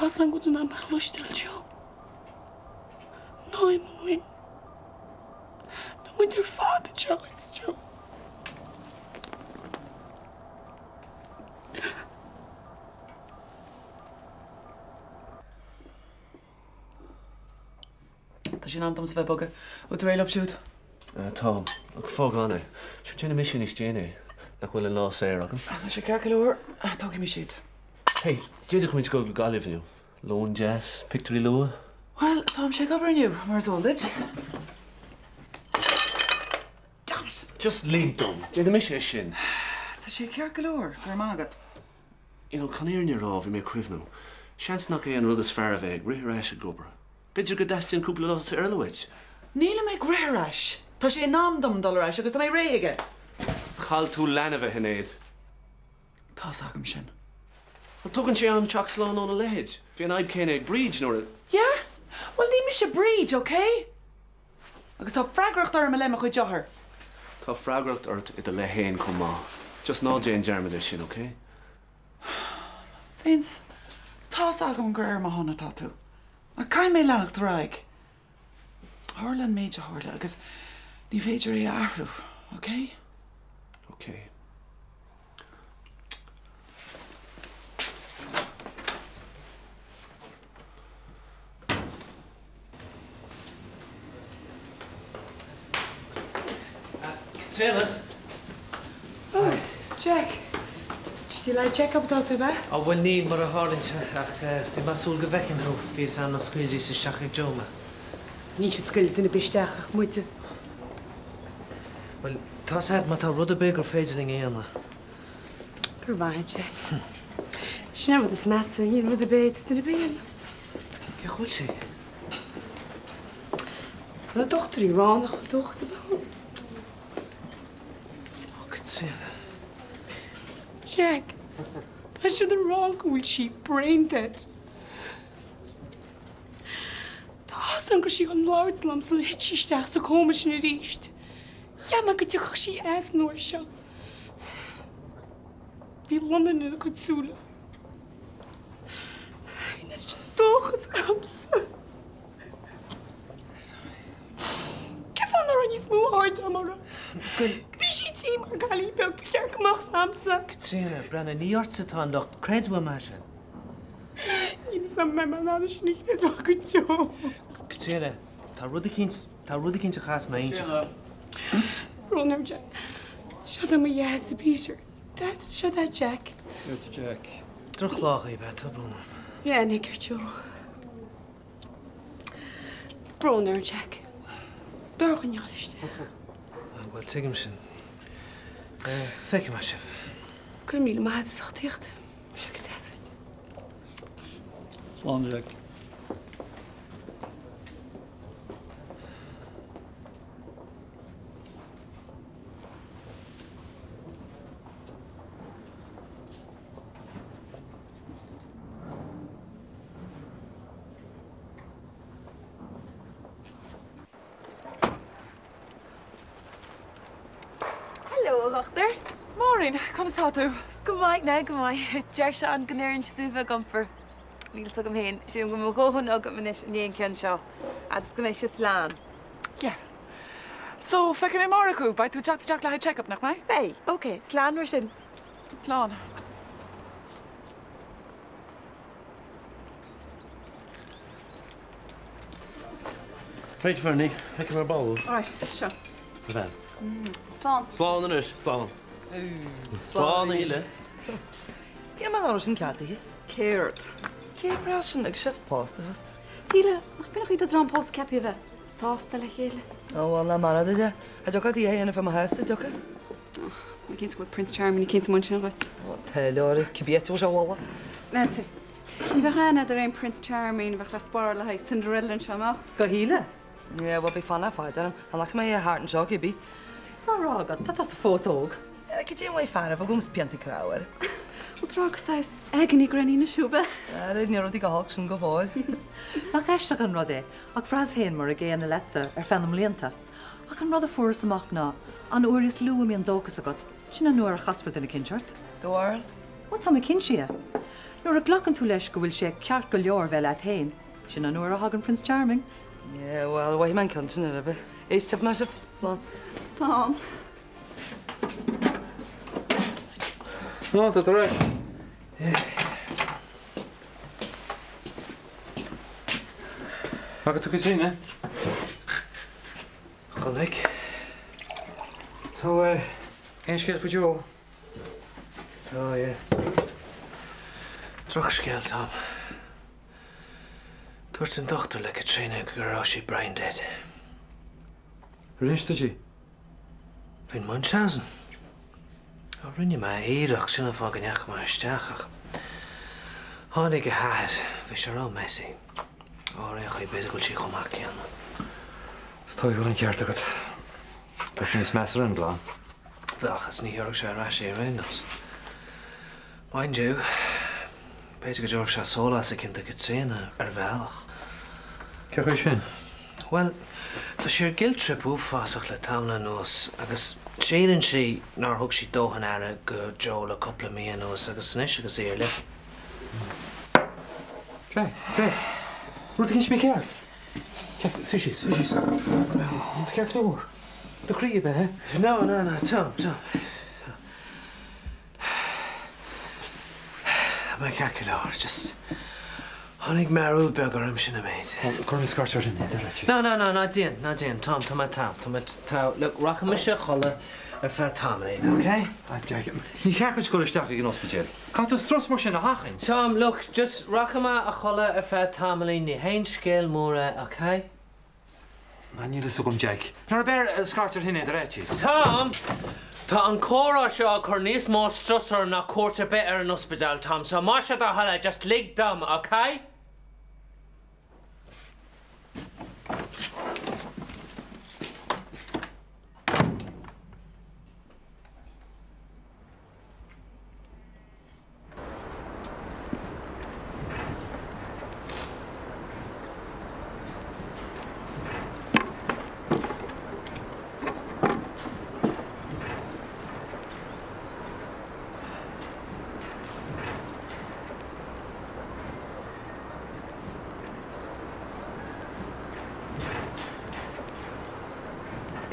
Tá's agam go bhfuil tú in ann mé a chloisteáil, Joe. Ná imigh uaim. Tá muid ar fad anseo dhuit, Joe. Tá sé in am domsa bheith ag bogadh. Bhfuil tú réidh leo siúd? Táim. Ach fág ann é. Sure déanfaidh mise níos déanaí. Nach bhfuil an lá saor agam? Tá sé ceart go leor. Tógfaidh mise iad. Hey, d'fhéadfadh muid dul go Gaillimh inniu. Lón deas, pictiúirí luath. Bhuel, táimse ag obair inniu, mar is eol duit. Damn it! Just lig dom. Déanfaidh mise é sin. Tá sé ceart go leor. Go raibh maith agat. You know, chun fhírinne a rá, bhí mé ag cuimhniú. Seans nach é an rud is fearr a bheith ag rith ar ais ag obair. B'fhéidir go dteastaíonn cúpla lá saoire uait. Nílim ag rith ar ais. Tá sé in am dom dul ar ais agus tá mé réidh aige. Chaill tú leanbh, a Shinéad. Tá's agam sin. Bhuel, tugann sé am teacht slán óna leithéid. Bhí an fhadhb céanna ag Bríd nuair a. Yeah? Bhuel, ní mise Bríd, ok? Agus tá freagracht orm i leith mo chuid othar. Tá freagracht ort i do leith féin chomh maith. Just ná déan dearmad air sin, ok? Vince, tá's agam gur ar mo shon atá tú. Ach caithfidh mé leanacht ar aghaidh. Tharla an méid a tharla agus ní féidir é a athrú, ok? Ok. Caitríona! Oh, Jack. Did you like check up atá tú, ab ea? Á bhuel níl, mar a tharlaíonn sé, ach bhí mé ag súil go bhfeicfinn thú, bhí fhios a'm nach scaoilfidís isteach ag Joe mé. Níl siad ag scaoileadh duine ar bith isteach ach muide. Bhuel, tá's a'd, má tá rud ar bith gur féidir linn a dhéanamh. Go raibh maith a'd, Jack. Sin an rud is measa, níl rud ar bith a fhéadfas duine ar bith a dhéanamh. Cén chaoi a bhfuil sí? Tá na dochtúirí ag rá nach bhfuil dóchas ar bith ann. Ó, Caitríona. Jack, tá siad ag rá go bhfuil sí brain dead. Tá fhios agam go raibh sí chun labhairt liom sular thit sí isteach sa cóma sin arís. Cheap mé go dtiocfadh sí as an uair seo. Bhí lonran ina cuid súile. Bhí an oiread sin dóchas agamsa. Cén fáth nach raibh níos mó aird agam uirthi? Bhí sí tinn mar cailín beag, ba cheart go mbeadh fhios a'msa. Caitríona, breathnaigh, ní ortsa atá an locht, creid uaim é sin. Níl fhios a'm an mbeidh mé in ann é sin a chreidiúint go deo. Caitríona, tá rud eicínt, tá rud eicínt a chas mé a inseacht. Brón orm, Jack. Seo é mo dhaid, Peter. Dad, seo é Jack. Seo Jack. Drochlá dhaoibh é, tá brón orm. Yeah, nic ar Joe. Brón orm, Jack. B'fhearr dhúinn a dhul isteach. Bhuel, tuigim sin. Feicfidh mé sibh. Go raibh míle maith agat as ucht tíocht. Seo go deas duit. Slán, Jack. Hello, a dhochtúir. Máirín, conas tá tú? Go maith now, go maith. Deir Seán go n-oireann sé domh bheith ag iompar. Níl 's agam féin. Sílim go bhfuil mo dhóthain agam anois i ndiaidh an ceann seo. Fhad is go mbeidh sé slán. Yeah. So, feicfidh mé amárach thú. Beidh tú ag teacht isteach le haghaidh check-up, nach mbeidh? Beidh. Ok. Slán mar sin. Slán. Right, Fernie, feicfidh mé ar ball. Alright, seo. A bhean. Slán. Slán anois, slán. Slán a thuilleadh. Níl mé in ann sin ceadaithe. Céard? Cé breá sin ag sibh pósta fosta? Shíle, nach b'in an chaoi do dhream pósta ceaptha a bheith sásta le chéile? Ó bhuel, ná mairfead a deich. Cha dtiocfadh di a dhéanamh fé mo shásta, dtiocfadh? Tá mé cinnte go bhfuil Prince Charming eicínt amuigh ansin dhuit. Ó, tá leor, cibé áit a bhfuil sé a mholadh. Nancy, ní bheadh aithne agat ar aon Prince Charming a bheadh le spáráil le haghaidh Cinderella anseo, an mbeadh? Go híle. Yeah, bhuel, beidh fanacht fada orm. Cha bhfaca mé é thart anseo, cibé. Tá a rá agat, tá tusa fós óg. Cad é an mhaith fear a bheith agam is pionta crá air. Bhuel, tráth go saghas agony granny anois thú, ab ea? Ara, níl rudaí go holc sin go fóill. Nach aisteach an rud é, ach bhraitheas féin mar a gcéanna leatsa ar feadh na mblianta. Ach an rud a fuaireas amach ná, an uair is lú a mbíonn dóchas agat, sin an uair a chasfar duine eicínt ort. Do bharúil? Ó, tá mé cinnte. Nuair a ghlacann tú leis go bhfuil sé ceart go leor bheith leat féin, sin an uair a thagann Prince Charming. Yeah, bhuel, mhothaigh mé an ceann sin roimhe. Éist, maith sibh. Slán. Slán. No, tá tú ar ais. Bhfaca tú Caitríona? Chonaic. So, aon scéal faoi Joe? Tá, yeah. Drochscéal, Tom. Dúirt an dochtúir le Caitríona go raibh sí brain dead. Ar inis tú di? Faoin Munchausen? Ó, rinne mé iarracht, sin an fáth go ndeachaigh mé isteach, ach tháinig a hathair, bhí sé ró-messy. Ó, ar aon chaoi, b'fhéidir go bhfuil sí chomh maith céanna. Is dóigh go bhfuil an ceart agat. Bheadh sé níos measa ar an gclann. Bheadh, is ní thabharfadh sé ar ais í ar aon nós. Mind you, b'fhéidir go dtabharfadh sé sólás eicínt do Caitríona ar bhealach. Cén chaoi sin? Bhuel, tá sí ar guilt trip uafásach le tamall anuas agus síleann sí nár thug sí dóthain aire go Joe le cúpla mí anuas agus anois agus í ar leith. Jack, Jack, rud éicint mícheart. Jack, suigh síos, suigh síos. Tá ceart go leor. Do chroí ab ea? No, no, no, Tom, Tom. Tá mé ceart go leor, just tháinig mearbhall beag orm sin an méid. Cuirfidh mé scairt ar Shinéad ar fhaitíos. No, no, no, ná déan, ná déan, Tom, tá mé togha, tá mé togha. Look, rachaidh mise a chodladh ar feadh tamaillín, ok? Ah, Jack, ní ceart duit dul isteach ag an ospidéal. Caithfidh tú strus mar sin a sheachaint. Tom, look, just rachaidh mé a chodladh ar feadh tamaillín, ní haon scéal mór é, ok? Níl a fhios agam, Jack. Nárbh fhearr scairt ar Shinéad ar fhaitíos? Tom! Tá an comhrá seo ag cur níos mó strus orm ná cuairt ar bith ar an ospidéal, Tom, so más é do thoil é, just lig dom, ok?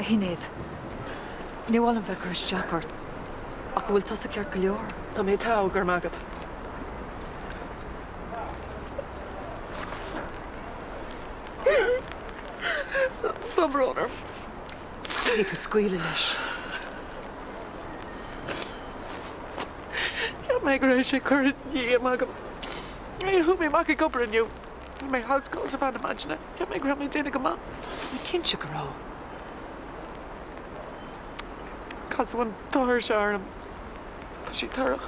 A Shinéad, ní mhaith liom bheith ag cur isteach ort, ach an bhfuil tusa ceart go leor? Tá mé togha, go raibh maith agat. Tá brón orm. Caithfidh tú scaoileadh leis. Cheap mé go raibh sé curtha díom agam. Chuaigh mé amach ag obair inniu. Bhí mé house calls ar feadh na maidine. Cheap mé go raibh mé ag déanamh go maith. Cinnte go raibh. Casadh an t-othar seo orm. Tá sí torrach.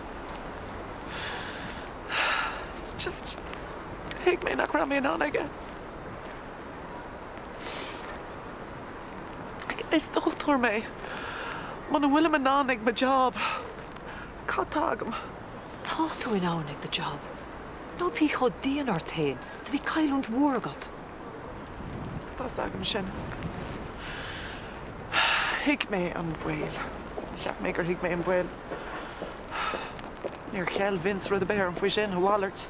It's just thuig mé nach raibh mé in ann aige. Is dochtúir mé. Muna bhfuilim in ann ag mo job, cad tá agam? Tá tú in ann ag do job. Ná bí chomh dian ort féin. Do bhí cailliúint mhór agat. Tá's agam sin. Thuig mé an baol. Cheap mé gur thuig mé an baol. Níor cheil Vince rud ar bith orm faoi sin, a mhalairt.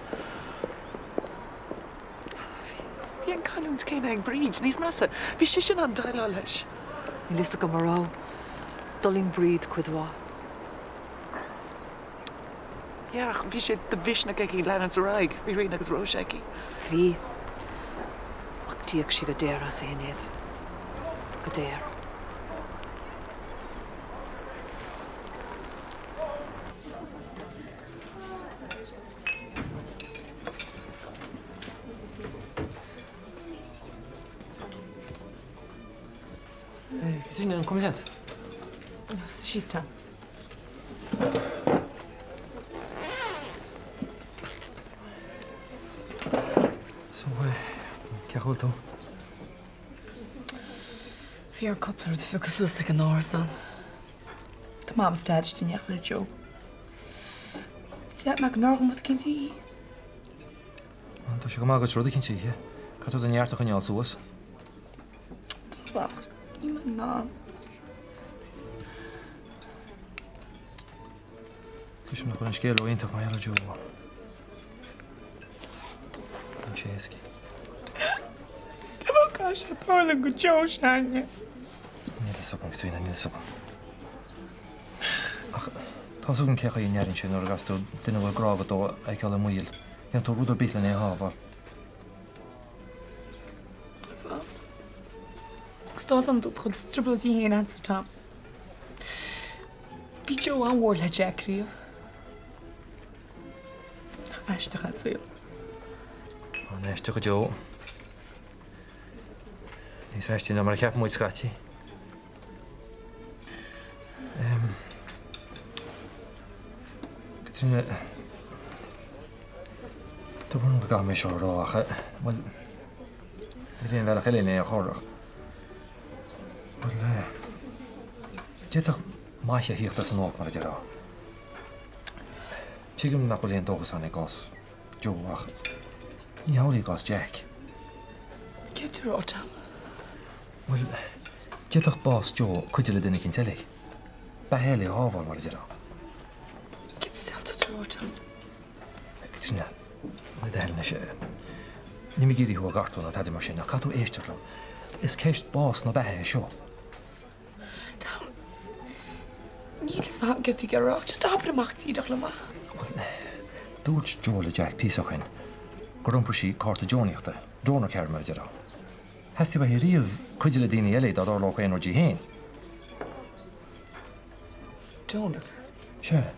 Bhí an cailliúint céanna ag Bríd, níos measa. Bhí sise in ann déileáil leis. Níl fhios agam an raibh. D'fhulaing Bríd cuid mhaith. Yeah, ach bhí sé de mhisneach aici leanúint ar aghaidh. Bhí Ríona agus Róise aici. Bhí. Ach d'íoc sí go daor as a Shinéad. Go daor. Caitríona, an cuma leat? Síos, Tom. So, cén chaoi a bhfuil tú? Bhí orm cúpla rud a phiocadh suas ag an árasán. Tá Mam is Dad istigh in éineacht le Joe. Cheap mé go mb'fhearr dhom rud eicínt a ithe. Tá sé go maith agat rud eicínt a ithe. Caithfidh tú do neart a choinneáil suas. Tá ach níl mé in ann. Tuigim nach bhfuil an scéal ró-iontach mar gheall ar Joe. sé éasca. Cén fáth a gcaithfidh sé tarlú go Joe s'againne? Níl a fhios agam, Caitríona, níl a fhios agam. Ach tá a fhios agam cén chaoi a n-airíonn sé nuair a bheas tú duine a bhfuil grá agat dó a fheiceáil i mbaol. Dhéanfá rud ar bith lena é a shábháil. Agus tá a fhios agam go bhfuil trioblóidí féin agatsa, Tom. Bhí Joe an-mhór le Jack riamh. Aisteach an saol. An-aisteach go deo. Níos aistí ná mar a cheapann muid scaití. Caitríona, tá brón orm go gcaithfidh mé seo a rá ach, bhuel, níl aon bhealach eile le é a chur ach, bhuel, d'fhéadfadh maith a thíocht as an olc, mar a déarfá. Tuigim nach bhfuil aon dóchas ann i gcás Joe ach ní hamhlaidh i gcás Jack. Céard tá tú a rá, Tom? Bhuel, d'fhéadfadh bás Joe cuidiú le duine eicínt eile. Beatha eile a shábháil, mar a déarfá. Céard sa diabhal tá tú a rá, Tom? Caitríona, le do thoil anois, níl mé ag iarraidh thú a ghortú ná tada mar sin, ach caithfidh tú éisteacht liom. Is ceist bás nó beatha é seo. Tom, níl a fhios agam céard tá tú ag iarraidh a rá. Just abair amach díreach liom é. Bhuel, dúirt Joe le Jack píosa ó shin gur iompair sí cárta deonaíochta, donor card mar a déarfá. Theastaigh uaithi riamh cuidiú le daoine eile dá dtarlódh aon rud di féin. Donor card? Sea.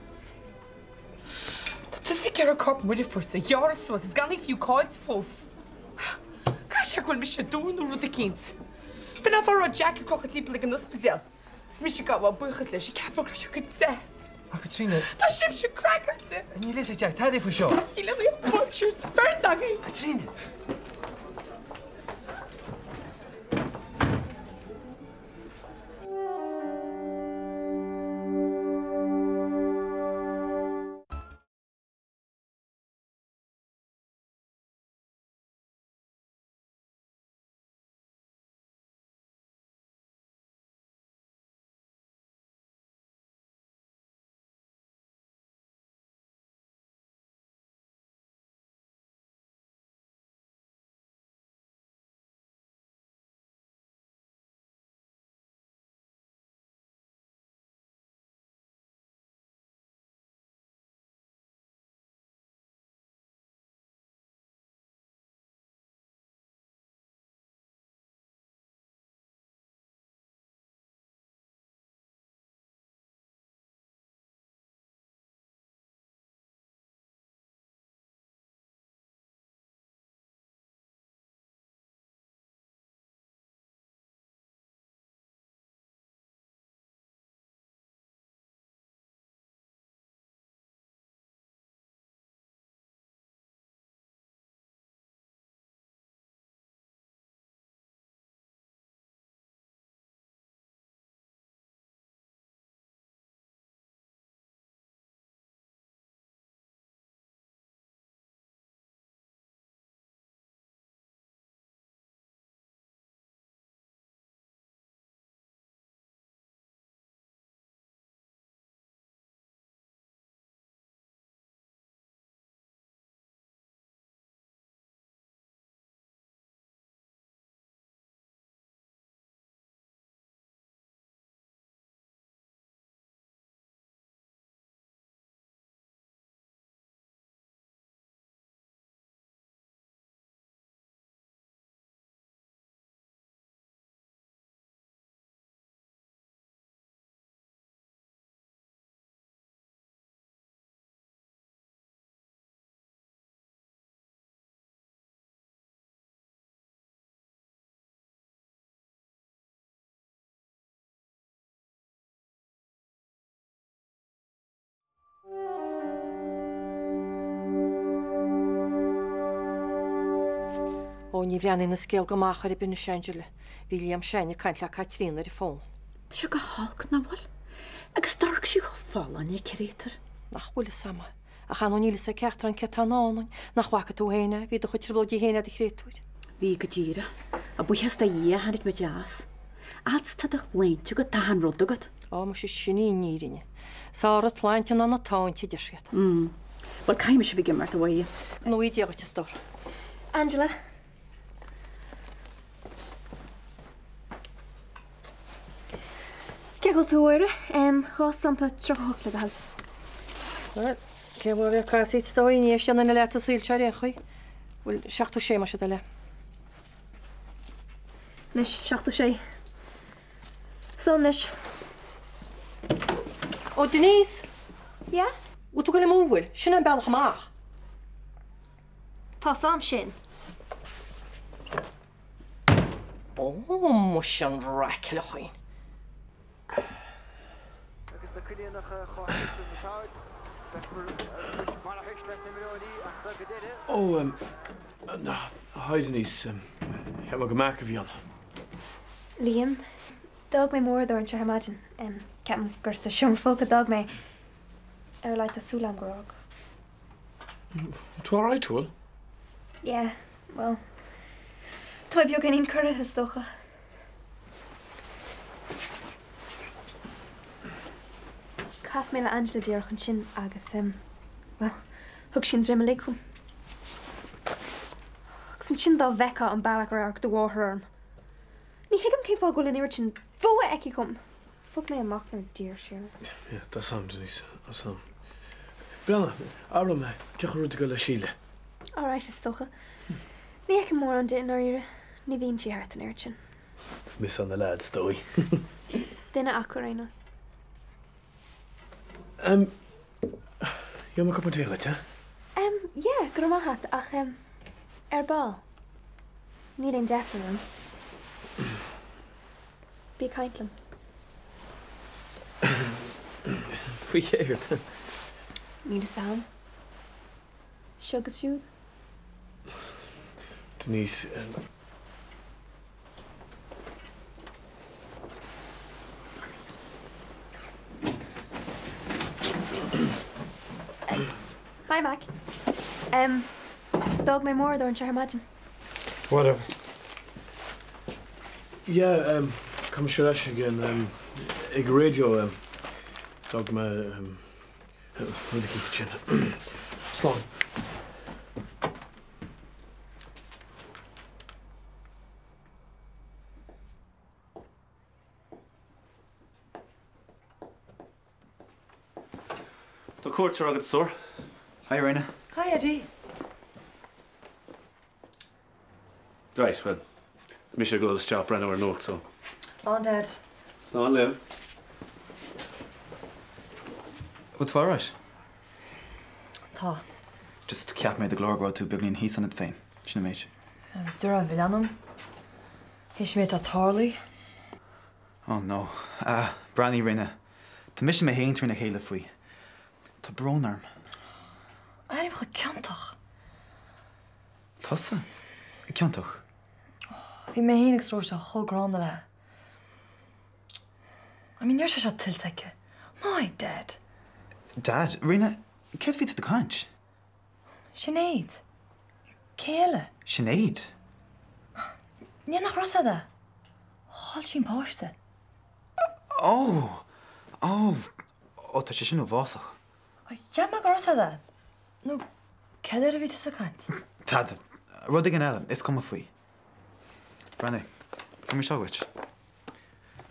Tá tusa ag iarraidh corp Muire fusa a ghearradh suas is gan í fiú caillte fós. Caithfidh sé go bhfuil mise dúr nó rud eicínt. B'in an fáth a raibh Jack ag crochadh timpeall ag an ospidéal. Is mise ag gabháil buíochas leis ag ceapadh go raibh sé go deas. Ach Caitríona. Tá sibhse craiceáilte! Níl a fhios ag Jack tada faoi seo. Níl aon bhuailtear sa bheirt agaibh. Caitríona! Ó, ní bhreathnaíonn an scéal go maith chor ar bith anois, Angela. Bhí Liam s'againne ag caint le Caitríona ar an bhfón. Tá sé go holc, nach bhfuil? Agus d'amharc sí chomh folláin an créatúr. Nach bhfuil fhios a'm. Ach ar ndóigh níl fhios ag ceachtar againn céard tá i ndán dúinn. Nach bhfaca tú féin é? Bhí do chuid trioblóidí féin a'd a chréatúir. Bhí go díreach. A buíochas do Dhia tháinig muid as. Fhad 's tá do shláinte agat, tá achan rud agat. Ó, muise, sin í an fhírinne. Is fearr an tsláinte ná na táinte, a deir siad. Mm. Bhuel, caithfidh mise a bheith ag imeacht, a Mháire. Go ngnóthaí Dia dhuit, a stór. Angela. Cén chaoi a bhfuil tú, a Mháire? 2 stampa 38 le do thoil. Bhuel, cé uaidh a bheadh casaoid is dóigh, ní éisteann duine leat sa saol seo ar aon chaoi. Bhuel, 76 más é do thoil é. Anois, 76. Slán anois. Ó, Denise! Yeah? Bhfuil tú ag goil amú, bhfuil? Sin é an bealach amach. Tá's a'm sin. Ó, muise an raic leochaín. Ó, hi Denise. Cheap mé gur Mac a bhí ann. Liam, d'fhág mé m'uaireadóir anseo ar maidin. Ceapaim gur sa seomra folctha a d'fhág mé é. Ar a laghad tá súil a'm gur fhág. Tú alright, bhfuil? Yeah, bhuel, tá mé beagáinín corraithe is dócha. Chas mé le Angela díreach ansin agus, bhuel, thug sí an droim uilig dhom. Agus ansin dá bhfeicfeá an bealach ar amharc do mháthair orm. Ní thuigim cén fáth go bhfuil an oiread sin fuath aici dhom. Bhog mé amach nuair a d'iarr sí orm. Yeah, tá's a'm, Denise, tá's a'm. Breathnaigh, athróidh mé, cén chaoi a bhfuil tú ag dul le Síle? Alright, is dócha. Ní fheicim mórán di i ndáiríre, ní bhíonn sí thart an oiread sin. Miss-áil na leaids, is dóigh. Duine acu ar aon nós. Em, gheobhaidh mé cupán tae dhuit, eh? Em, yeah, go raibh maith a't, ach em, ar ball. Níl aon deifir orm. Bí ag caint liom. Faoi chéard? Níl fhios a'm. Seo agus siúd. Denise. Hi Mac. Em, d'fhág mé m'uaireadóir anseo ar maidin. Whatever. Yeah, em, caithfidh mise ar ais ag an, em, ag an raidió, em, d'fhág mé, em, rud eicínt ansin. Slán. Tá cuairteoir agat, a stór. Hi, Rena. Hi, Eddie. Right, bhuel, mise ag dul isteach breathnú ar nuacht, so. Slán, Dad. Slán libh. Bhfuil tú alright? Tá. Just cheap mé do ghlór go raibh tú beagnín thíos ionat féin. Sin an méid. Déarfá an mhilleán orm. Théis an méid atá tarlaithe. Oh no. Ah, breathnaigh, Rena. Tá mise mé fhéin trína chéile faoi. Tá brón orm. Airím chomh ciontach. Tusa? Ciontach? Bhí mé fhéin agus Róise chomh gránna léi. I mean, ní raibh sé seo tuillte aici. Ná ag Dad. Dad? Rena, céard faoi tú ag caint? Sinéad. Cé eile? Sinéad? Ní nach raibh sé Chaill sí an páiste. Ó! Ó! Ó, tá sé sin uafásach. Cheap mé go raibh sé ann. Nó céard air a bhí tusa ag caint? Tada. Rud éigin eile, is cuma faoi. Breathnaigh, fuair mé seo dhuit.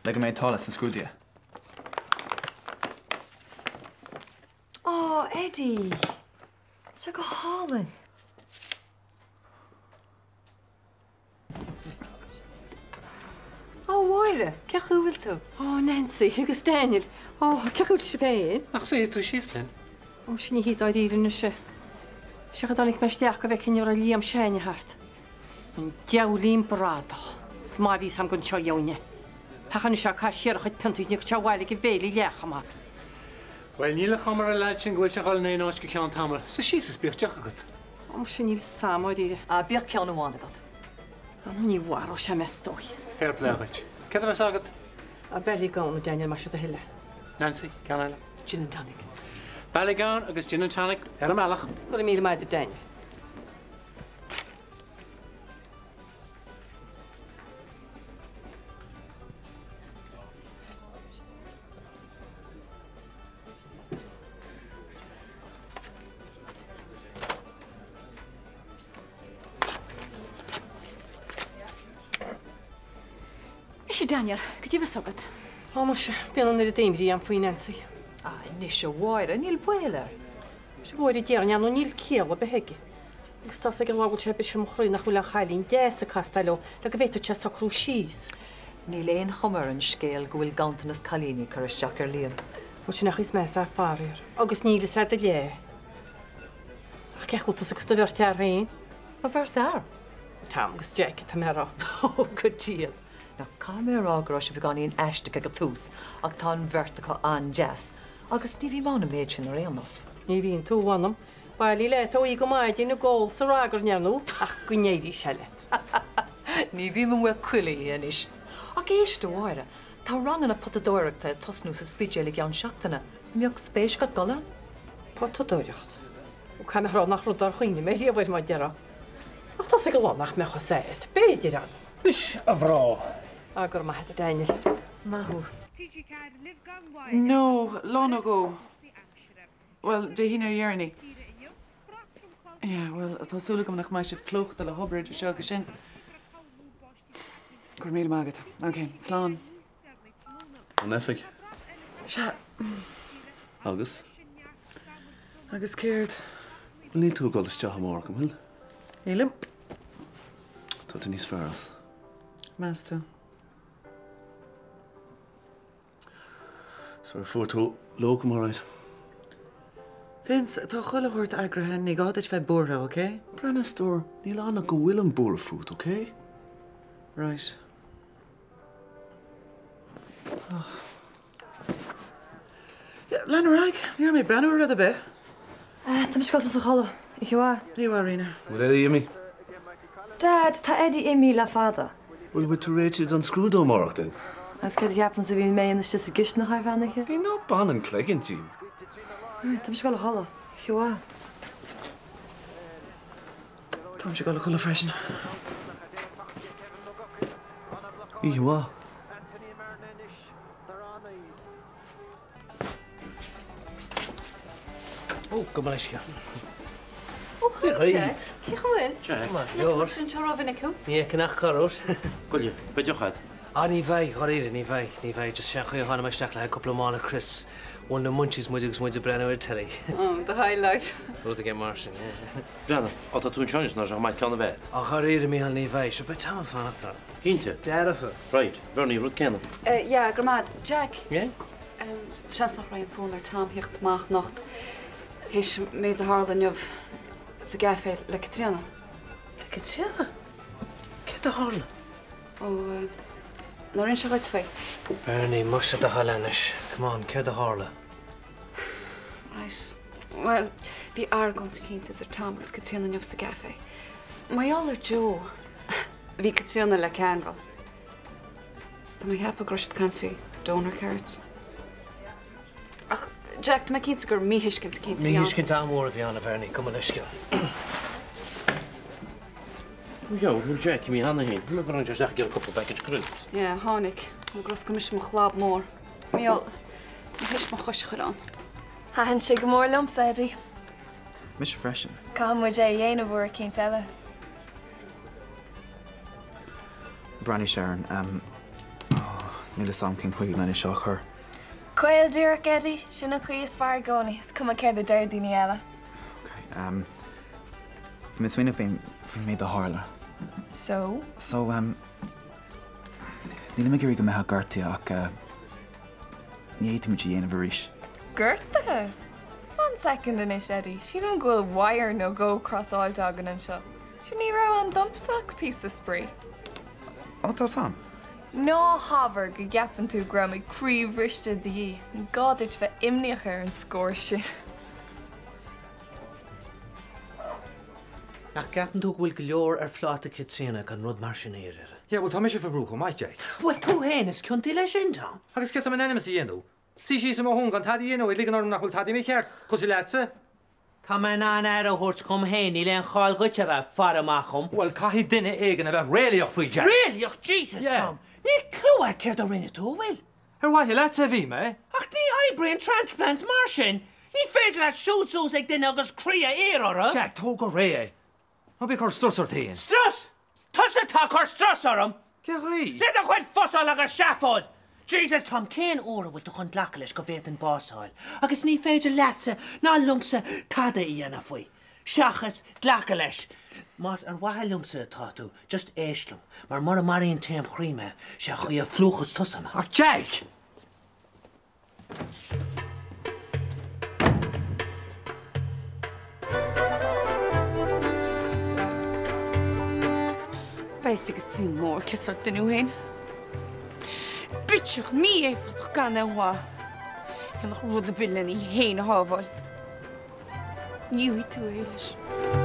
Le go mbeidh an t-ádh leat sna scrúduithe. Ó, Eddie! Tá sé go hálainn! Ó, a Mháire, cén chaoi a bhfuil tú? Ó, Nancy agus Daniel. Ó, cén chaoi a bhfuil sibh féin? Nach suífidh tú síos linn? Ó, sin ní hí dáiríre anois é. Sé go dtáinig mé isteach go bhfeicfinn an raibh Liam s'againne thart. An diabhailín bradach. Is maith a bhí 'fhios a'm gur anseo a gheobhainn é. Ach anois ag caitheamh siar a chuid piontaí ní go abhaile ag an bhféile leath chomh maith. Bhuel, níl an chuma ar an leaid sin go bhfuil sé ag dul in aon áit go ceann tamaill. Suigh síos is bíodh deoch agat. Ó, muise, níl 'fhios a'm, dáiríre. Ah, bíodh ceann amháin agat. Ah, nó ní mharóidh sé mé, is dóigh. Fair play dhuit. Céard a bheas agat? Ah, Ballygowan, a Daniel, más é do thoil é. Nancy, ceann eile. Gin and tonic. Ballygowan agus gin and tonic ar an mbealach. Go raibh míle maith agat, a Daniel. Muise Daniel, cad é bhí 'fhios agat? Ó muise, bíonn an oiread imní orm faoi Nancy. Ah, anois a Mháire, níl baol air. Muise go bhfóire Dia orainn, nó níl ciall ar bith aige. Agus tá's ag an lá go bhfuil sé ag briseadh mo chroí nach bhfuil aon chailín deas ag castáil ó le go bhféadfadh sé socrú síos. Níl aon chuma ar an scéal go bhfuil ganntanas cailíní ag cur isteach ar Liam. Bhuel, sin é an chaoi is measa, faraor. Agus níl fhios a'd a leath. Ach cén chaoi a bhfuil tusa agus do bheirt fhear féin? Mo bheirt fhear? Tom agus Jack atá mé a rá. Ó, go diail. Now, caithfidh mé a rá go raibh sé beagáinín aisteach ag an tús ach tá an bheirt acu an-deas. Agus ní bhím ann an méid sin ar aon nós. Ní bhíonn tú, mh'anam. Bailigh leat ó oíche go maidin ag ól 's ag ragairne ar ndóigh, ach go n-éirí sé leat. Ní bhím amuigh chuile oíche anois. Ach éist, a Mháire, tá ranganna potadóireachta ag tosnú sa Spidéal i gceann seachtaine. An mbeadh spéis agat dul ann? Potadóireacht? Ó, caithfidh mé a rá nach rud dár chuimhnigh mé riamh air mar a déarfá. Ach tá's ag an lá nach mbeadh fhios a'd. B'fhéidir ann. Anois, a mhná. Á, go raibh maith agat, a Daniel. Maith thú. No, lá nó dhó. Bhuel, Dé hAoine ar a dheireanaí. Yeah, bhuel, tá súil agam nach mbeidh sibh plúchta le hobair idir seo agus sin. Go raibh míle maith agat. Ok, slán. An oifig. Sea. Agus? Agus céard? Bhuel, níl tú ag dul isteach amárach, an bhfuil? Nílim. Tá tú níos fearr as. Meas tú? So ar fuair tú locum alright? Vince, tá chuile shórt eagraithe, ní gá duit bheith buartha, ok? Breathnaigh a stór, níl ann ach go bhfuilim buartha fút, ok? Right. Och. Lean ar aghaidh, ní raibh mé ag breathnú ar rud ar bith. Tá mise ag dul a chodladh. Oíche mhaith. Oíche mhaith, Ríona. Bhfuil Eddie imithe? Dad, tá Eddie imithe le fada. Bhuel, bhfuil tú réitithe don scrúdú amárach, then? Agus céard a cheapann tú a bhíonn mé a dhéanamh istigh sa gcisteanach ar feadh an oíche? Hey, ná bain an cloigeann díom. Right, tá mise ag dul a chodladh. Oíche mhaith. Táimse ag dul a chodladh freisin. Oíche mhaith. Ó, gabh mo leithscéal. Ó, hello Jack. Cén chaoi a bhfuil? Jack. Maith go leor. Sin seo rómhinic thú. Ní fheicfinn ach corruair. Goile, beidh deoch agat. Á, ní bheidh, dháiríre, ní bheidh, ní bheidh. Just sé an chaoi a tháinig mé isteach le haghaidh cúpla mála crisps. Bhuail na munchies muid agus muid ag breathnú ar telly. Oh, the high life. Rud éigin mar sin, yeah. Breathnaigh, á tá tú anseo anois, nach maith ceann a bheith agat. Á, dháiríre, Mícheál, ní bheidh. Sure, beidh Tom ag fanacht orm. Cinnte. Dearfa. Right, Bernie, rud céanna. Yeah, go raibh maith agat. Jack. Yeah? Seans nach raibh aon fhonn ar Tom theacht amach anocht théis an méid a tharla inniu sa gcaifé le Caitríona. Le Caitríona? Céard a tharla? Ó, nár inis sé dhuit faoi? Bernie, más é do thoil anois. Come on, céard a tharla? Right. Bhuel, bhí argóint eicínt idir Tom agus Caitríona inniu sa gcaifé. Mar gheall ar Joe. Bhí Caitríona le ceangal. Is tá mé ag ceapadh go raibh siad ag caint faoi donor cards. Ach, Jack, tá mé cinnte gur míthuiscint eicínt a bhí ann. Míthuiscint an-mhór a bhí ann, a Bhernie, gabh mo leithscéal. Ó dheabhail, níl Jack imithe cheana féin. Ní go raibh sé isteach ag iarraidh cúpla package crisps. Yeah, tháinig. Nó gur oscail mise mo chlab mór. Mícheál, tá mé théis mo chois a chur ann. Thaitin sé go mór liomsa, Eddie. Mise freisin. Caithfidh muid é a dhéanamh uair eicínt eile. Breathnaigh Sharon, níl fhios a'm cén chaoi lena seo a chur. Caol díreach, Eddie, sin an chaoi is fearr i gcónaí, is cuma céard a deir daoine eile. Ok, bhí mé ag smaoineamh faoin, faoin méid a tharla. So? So, nílim ag iarraidh go mbeifeá gortaithe ach ní fhéadfaimid a dhéanamh arís. Gortaithe? Fan soicind anois, Eddie, sílim go bhfuil wire nó dhó crossáilte againn anseo. Sure ní raibh ann domsa ach píosa spraoi. Ó, tá 's a'm. Ná habair go gceapann tú go raibh mé croíbhriste de dhíth, ní gá duit bheith imníoch ar an scór sin. Nach gceapann tú go bhfuil go leor ar phláta Caitríona gan rud mar sin a iarraidh uirthi? Yeah, bhuel tá mise faoi bhrú chomh maith, Jack. Bhuel, tú fhéin is ciontaí leis sin, Tom. Agus céard tá mé in ainm is a dhéanamh? Suí síos i mo thóin gan tada a dhéanamh ag ligean orm nach bhfuil tada i mo cheart, cosúil leatsa? Tá mé in ann aire a thabhairt dhom féin, níl aon cháil dhuit a bheith ag faire amach dhom. Bhuel, caithfidh duine éigin a bheith réalaíoch faoi, Jack. Réalaíoch? Jesus, Tom! Níl clue agat céard a rinne tú, an bhfuil? Ar mhaithe leatsa a bhí mé. Ach ní oibríonn transplants mar sin! Ní féidir leat siúl suas ag duine agus croí a iarraidh orthu! Jack, tóg go réidh é. Ná bí ag cur strus ort féin. Strus? Tusa atá ag cur strus orm! Cén chaoi? Le do chuid fusáil agus seafóid! Jesus, Tom, cén uair a bhfuil tú chun glacadh leis go bhféadfainn bás a fháil agus ní féidir leatsa ná liomsa tada a dhéanamh faoi, seachas glacadh leis? Más ar mhaithe liomsa atá tú, just éist liom, mar mura maraíonn taom chroí mé, sé an chaoi a phlúchfas tusa mé. Ach Jack! Beidh a fhios ag an saol mór cén sórt duine thú féin. Bitseach mí-éifeachtach gan aon mhaith. Dhéanfadh rud ar bith lena féin a shábháil. Ní fhaigheadh tú é leis.